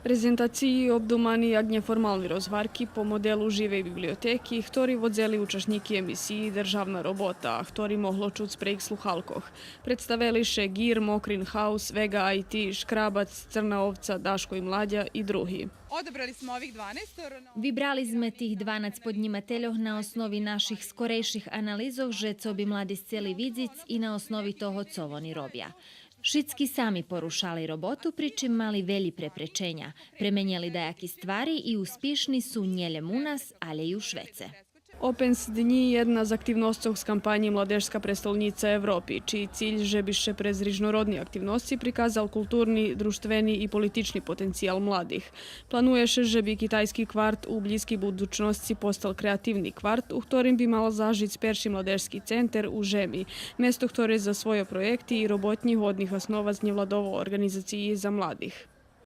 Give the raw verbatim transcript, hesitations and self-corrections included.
Презентациї обдумани як нєформални розгварки по моделу живей библиотеки, хтори водзели учашнїки емисиї Державна робота, а хтори могло чуц прейґ слухалкох. Представели ше Гир, Мокрин хаус, Веґа ай ти, Шкрабац, Црна овца, Дашко и Младя и други. Odabrali smo ovih dvanaestoro. Вибрали зме тих дванац поднїмательох на основи наших скорейших анализох же цо би млади сцели видзиц и на основи того цо вони робя. Шицки сами порушали роботу, при чим мали велї препреченя, пременєли даяки ствари и успишни су нє лєм у нас, алє и у швеце. Опенс днї єдна з активносцох з кампанї Младежска престолнїца Европи, чий циль же би ше през рижнородни активносци приказал културни, дружтвени и политични потенциял младих. Планує ше же би Китайски кварт у блїзкей будучносци постал креативни кварт, у хторим би мал зажиц перши младежски центер у жеми, место хторе за свойо проєкти и роботнї годни хасновац нєвладово орґанизациї за младих.